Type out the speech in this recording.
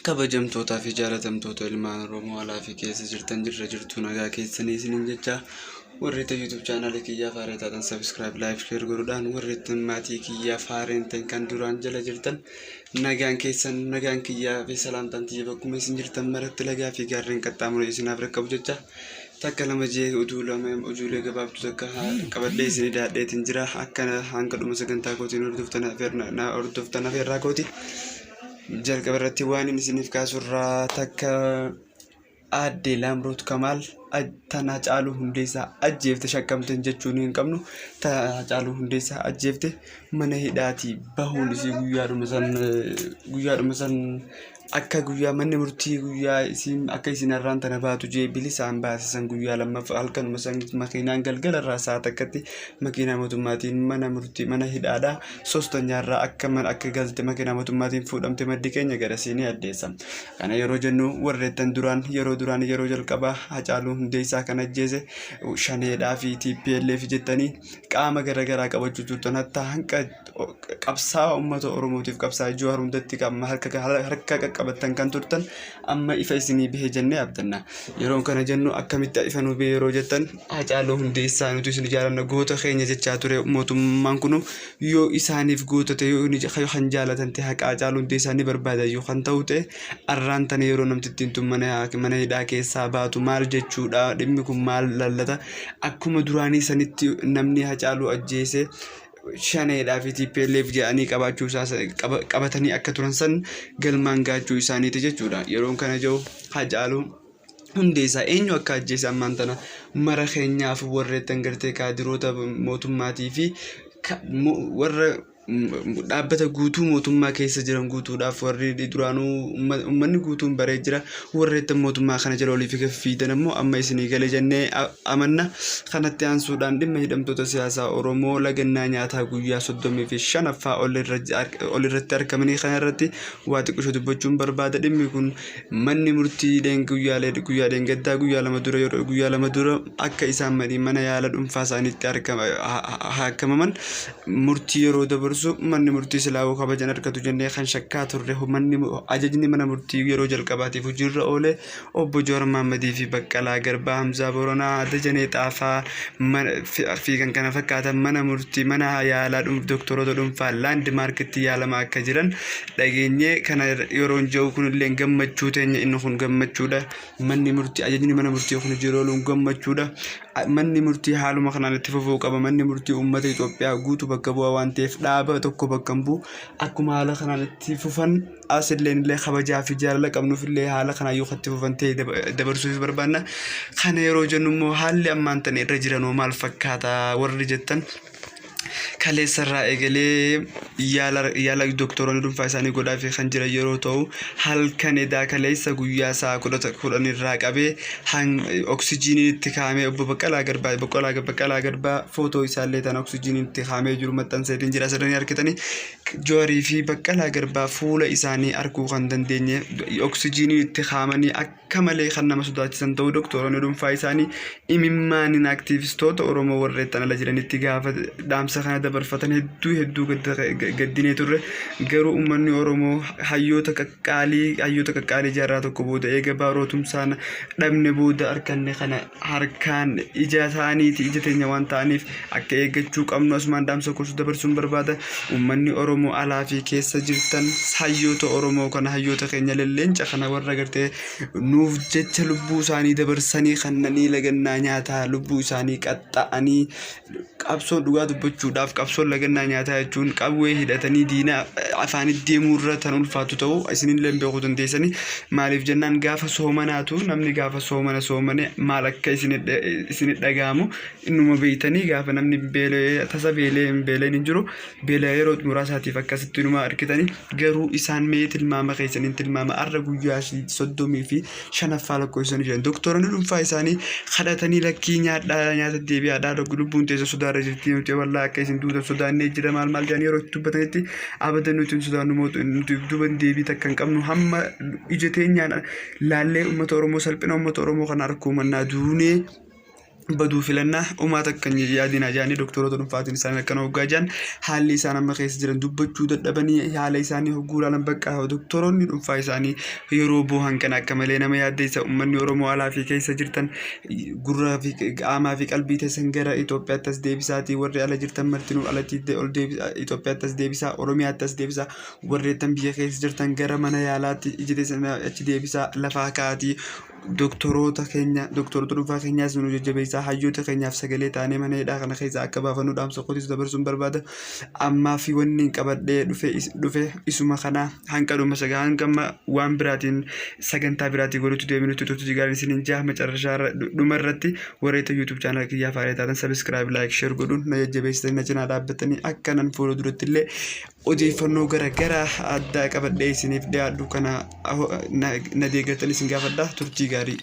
Kabajamtootaa fi jaalatamtoota ilmaan Oromoo alaa fi keessa jirtan, jirra jirtu, nagaa keessanii isiniin jecha. Warreetta YouTube chaanaalii kiyyaa faaree taatan subscribe, like, share godhuudhaan, warreetta maatii kiyyaa faareen ta'an kan duraan jala jirtan, nagaan keessan, nagaan kiyyaa fi salaamtaan tiyya bakkuma isin jirtan maratti lagaa fi gaarreen qaxxaamura isinaaf raqqabu jecha, takka lama jee uduu lama ujuulee gabaabduu takka qabadhee isinii daadheetiin jira. Akka hanga dhuma sagantaa kootiin hordoftan afeerraa kooti. Jalqaba irratti waan inni isiniif kaasurraa takka, Aaddee Laamroot Kamaal tan Hacaaluu Hundeessaa ajjeefte shakkamteen jechuun hin qabnu, tan Hacaaluu Hundeessaa ajjeefte mana hidhaatii bahuun isii guyyaadhuma san akka guyyaa manni murtii guyyaa isiin akka isin har'aan tana baatu jee bilisaan baasisan, guyyaa lammaffaa halkanuma san makiinaan galgala irraa sa'a takkatti makiinaa mootummaatiin mana murtii mana hidhaadhaa sostanyaarraa akka mana akka galte makiinaa mootummaatiin fuudhamte maddi keenya garasii ni addeessa. Kana yeroo jennu, warreettan duraan yeroo duraan yeroo jalqabaa Hacaaluu Hundeessaa kan ajjeese Shaneedhaa fi TPLF jettanii qaama garaagaraa qabachuu turtan, hatta hanqa qabsaa'aa uummata Oromootiif qabsaa'aa Jawaar hundatti harka qaqqabattan kan turtan, amma ifa isinii bahe jennee abdanna. Yeroo kana jennu akkamitti ifa nu bahe yeroo jettan, Hacaaluu Hundeessaa nuti isin jaalanna, goota keenya jechaa ture. Mootummaan kun yoo isaaniif goota ta'e, yoo kan jaalatan ta'e, haqa Hacaaluu Hundeessaa ni barbaada yoo kan ta'u ta'e, arraan tana yeroo namtittiin tun mana hidhaa keessaa baatu maal jechuudha? Dhimmi kun maal lallata? Akkuma duraanii sanitti namni Hacaaluu ajjeese Shaneedhaa fi TPLF jedhanii qabaachuu isaa qabatanii akka turan san galmaan gaachuu isaaniiti jechuudha. Yeroon kana jiru Hacaaluu Hundeessaa eenyu akka ajjeese ammaan tana mara keenyaaf warreettan gartee kaadiroota mootummaatii fi warra dhaabbata guutuu mootummaa keessa jiran guutuudhaaf warri duraanuu uummanni guutuun baree jira. Warreettan mootummaa kana jala olii fi gad fiidan ammoo amma isinii gale jennee amanna. Kanatti aansuudhaan dhimma hidhamtoota siyaasaa Oromoo lagannaa nyaataa guyyaa 35ffaa ol irratti argamanii kana irratti waa xiqqisho dubbachuun barbaada. Dhimmi kun manni murtii guyyaa dheengaddaa, guyyaa 2 dura, yeroo guyyaa 2 dura akka isaan mana yaala dhuunfaa isaaniitti haakamaman murtii yeroo dabarsu, manni murtii silaawuu kabajan argatu jennee kan shakkaa turre, manni ajajni mana murtii yeroo jalqabaatiif hojiirra oole obbo Jawaar Mahammadii fi Baqqalaa Garbaa, Hamzaa Boronaa, Dajanee Xaafaa fi kan kana fakkaatan mana murtii mana yaalaa doktoroota dhuunfaa Laandmaarkitti yaalamaa akka jiran dhageenyee. Kana yeroon jiru kunillee gammachuu teenya, inni kun gammachuudha. Manni murtii, ajajni mana murtii kun hojiirra ooluun gammachuudha. Manni murtii haaluma kanaan itti fufuu qaba. Manni murtii uummata Itoophiyaa guutuu bakka bu'aa waan ta'eef dhaaba tokko bakka hin bu'u. Akkuma haala kanaan itti fufan asillee illee kabajaa fi jaalala qabnuuf illee haala kanaan yoo itti fufan ta'e dabarsuuf barbaanna. Kana yeroo jennu immoo haalli ammaan tana irra jiranoo maal fakkaata warri jettan, kaleessarraa eegalee yaala doktoroonni dhuunfaa isaanii godhaafii kan jiran yeroo ta'u, halkan edaa kaleessa guyyaa sa'a 10 irraa qabee oksijiiniin itti kaa'amee obbo Baqqalaa Garbaa, Baqqalaa Garbaa footoo isaallee tan oksijiiniin itti kaa'amee jiru maxxanseetiin jira, sadanii argitanii. Jawaarii fi Baqqalaa Garbaa fuula isaanii arguu kan dandeenye oksijiiniin itti kaa'amanii akka malee kan nama sodaachisan ta'uu, doktoroonni dhuunfaa isaanii imimmaaniin aktiivistoota Oromoo warreettan ala jiranitti gaafa dhaamsa kana dabarfatan hedduu hedduu gaddinee turre. Garuu uummanni Oromoo hayyoota qaqqaalii jaarraa tokko booda eega Baaroo Tumsaan dhabne booda harkanne kana harkaan ija isaaniiti, ija teenya waan ta'aniif akka eeggachuu qabnu asumaan dhaamsa koos dabarsuun barbaada. Uummanni Oromoo alaa fi keessa jirtan hayyoota Oromoo kana, hayyoota keenya lelleenca kana, warra gartee nuuf jecha lubbuu isaanii dabarsanii kannanii lagannaa nyaataa lubbuu isaanii qaxxa'anii, qabsoon dhugaa dubbachuudhaaf qabsoon lagannaa nyaataa jechuun qawwee hidhatanii diina afaanitti deemuu irra tan ulfaatu ta'uu isinillee beekuu dandeessanii. Maaliif jennaan, gaafa soomanaatu namni gaafa soomana soomane maal akka isinit dhaga'amu innuma beeytanii. Gaafa namni beelee tasa beelee hin beeleen hin jiru, beela yeroo muraasaatiif akkasitti inuma argitanii. Garuu isaan mee tilmaama keessaniin tilmaama, arra guyyaa 35ffaa lakkoofsanii jiran. Doktoronni dhuunfaa isaanii kadhatanii, "Lakkii, nyaadhaa, nyaata deebi'aadhaa, lubbuun teessa sodaarra jirti, nuti wallaa akka isin duutan sodaannee jira," maal maal jedhanii yeroo itti dubbatanitti, "Abadan, nuti hin sodaannu, nuti duuba deebii takka hin qabnu, hamma ija teenyaan laallee uummata Oromoo, salphina uummata Oromoo kana arguu mannaa duunee Baduu filannaa umaa takka hin yaadinaa jaanii doktoroota dhuunfaatiin isaan akkana hoggaa jaan, haalli isaan amma keessa jiran dubbachuu dadhabanii, haala isaanii hogguu ilaalan bakka doktoroonni dhuunfaa isaanii yeroo boohan kana akka malee nama yaaddeessa. Uummanni Oromoo alaa fi keessa jirtan gurraa fi qaamaa fi qalbii teessan gara Itoophiyaatti as deebisaatii, warri ala jirtan martinuu alatti ol deebisa, Itoophiyaatti as deebisaa, Oromiyaatti as deebisaa. Warreettan biyya keessa jirtan gara mana yaalaatti ija teessan achi deebisaa, lafaa ka'aatii doktoroota keenya, doktoroota dhuunfaa keenyaas nu jajjabeessaa, hayyoota keenyaaf sagalee taanee mana hidhaa kana keessa akka baafannu dhaamsa kootis dabarsuun barbaada. Ammaa fi wanni qabadhee dhufe isuma kana. Hanqa dhuma sagaa hanga amma waan biraatiin sagantaa biraatiin godhutti deebinutti turtii gaariin isiniin jaha. Macarrashaa dhuma irratti warreeta YouTube channel kiyyaa faayaa taatan subscribe, like, share godhuun na jajjabeessitanii na cinaa dhaabbatanii akka nan fuula duratti illee odeeffannoo gara garaa addaa qabadhee isiniif dhiyaadhu kana na deeggartan isin gaafadha. Turtii gaarii.